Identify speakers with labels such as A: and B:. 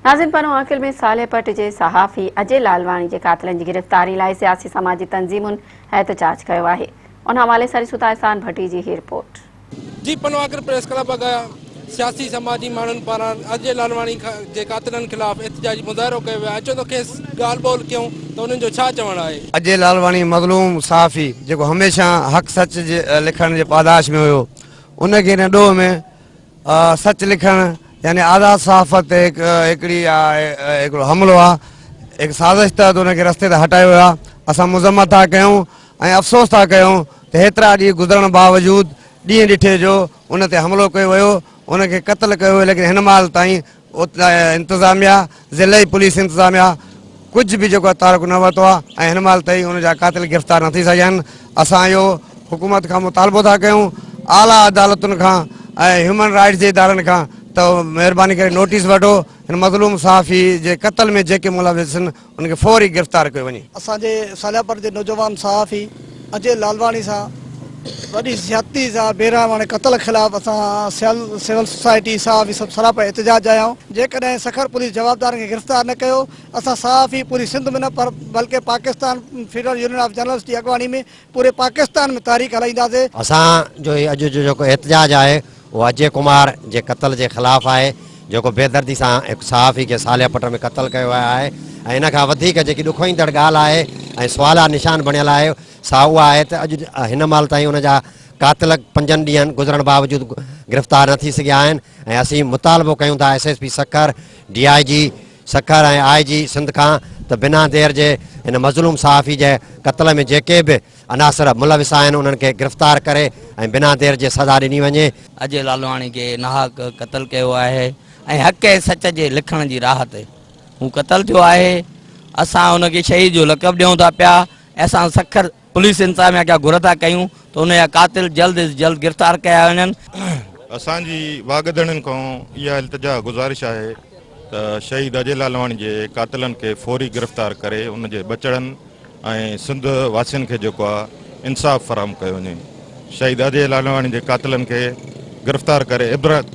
A: ناظرين پنو عاقل ۾ صالح پٽ جي صحافي اجي لالواڻي جي قاتلن جي گرفتاري لاء سياسي سماجي تنظيمن احتجاج ڪيو آهي ان حوالي سان ڏسون ٿا احسان ڀٽي جي هي رپورٽ.
B: جي پنو عاقل پريس ڪلب اڳيان سياسي سماجي ماڻهن پاران اجي لالواڻي جي قاتلن خلاف احتجاجي مظاهرو ڪيو ويو آهي اچو ته کيس ڳالهه ٻولهه ڪيون ته انهن جو ڇا چوڻ آهي.
C: اجي لالواڻي مظلوم صحافي جيڪو هميشه حق سچ جي لکڻ جي پاداش ۾ هيو ان کي هن ڏوهه ۾ سچ لکڻ يعني آزاد صحافت تي هڪ هڪڙي هڪڙو حملو آ هڪ سازش تحت ان کي رستي تان هٽايو ويو آ اسان مذمت ٿا ڪيون ۽ افسوس ٿا ڪيون ته هيترا ڏينهن گذرڻ باوجود ڏينهن ڏٺي جو ان تي حملو ڪيو ويو ان کي قتل ڪيو ويو ليڪن هن مهل تائين انتظاميا ضلعي پوليس انتظاميا ڪجهه به جيڪو آهي تعارف نه ورتو آهي ۽ هن مهل تائين ان جا قاتل گرفتار نه ٿي سگهيا آهن اسان اهو حڪومت کان مطالبو ٿا ڪيون اعليٰ عدالتن کان ۽ هيومن رائٽس جي ادارن کان ته مهرباني ڪري نوٽيس وٺو هن مظلوم صحافي جي قتل ۾ جيڪي ملوث آهن ان کي فوري گرفتار ڪيو وڃي.
D: اسان جي صالحپور جي نوجوان صحافي اجي لالواڻي سان وڏي زيادتي سان بيرحماڻي قتل خلاف اسان سيل سول سوسائٽي صحافي سڀ سراپا احتجاج آيا آهيون جيڪڏهن سکر پوليس جوابدارن کي گرفتار نه ڪيو اسان صحافي پوري سنڌ ۾ نه پر بلڪه Pakistan federal union of journalist جي اڳواڻي ۾ پوري پاڪستان ۾ تحريڪ هلائينداسين.
E: اسان جو هي اڄ جو جيڪو احتجاج آهي اهو اجي ڪمار جي قتل جي خلاف آهي جيڪو بيدردي سان هڪ صحافي کي صالح پٽ ۾ قتل ڪيو ويو آهي ۽ ان کان وڌيڪ جيڪي ڏکوئيندڙ ڳالهه آهي ۽ سواليا نشان بڻيل آهي سا اها آهي ته اڄ هن مهل تائين ان جا قاتل پنجن ڏينهن گذرڻ باوجود گرفتار نه ٿي سگهيا آهن ۽ اسين مطالبو ڪيون ٿا S S P Sukkur D I G Sukkur ۽ I G Sindh کان ته بنا دير جي هن مظلوم صحافي جي قتل ۾ جيڪي به عناصر ملوث آهن انهن کي گرفتار ڪري ۽ بنا دير جي سزا ڏني وڃي.
F: اجي لالواڻي کي ناحق قتل ڪيو آهي ۽ حق ۽ سچ جي لکڻ جي راهه تي هو قتل ٿيو آهي اسان ان کي شهيد جو لقب ڏيون ٿا پيا ۽ اسان سکر پوليس انتظاميا کان گهر ٿا ڪيون ته ان جا قاتل جلد از جلد گرفتار ڪيا وڃن.
G: اسان جي واڳ ڌڻين کان اها التجا گذارش آهي ته شهيد اجي لالواڻي جي قاتلن کي فوري گرفتار ڪري ان جي ٻچڙن ۽ سنڌ واسين کي جيڪو آهي انصاف فراهم ڪيو وڃي شهيد اجي لالواڻي جي قاتلن کي گرفتار ڪري عبرت.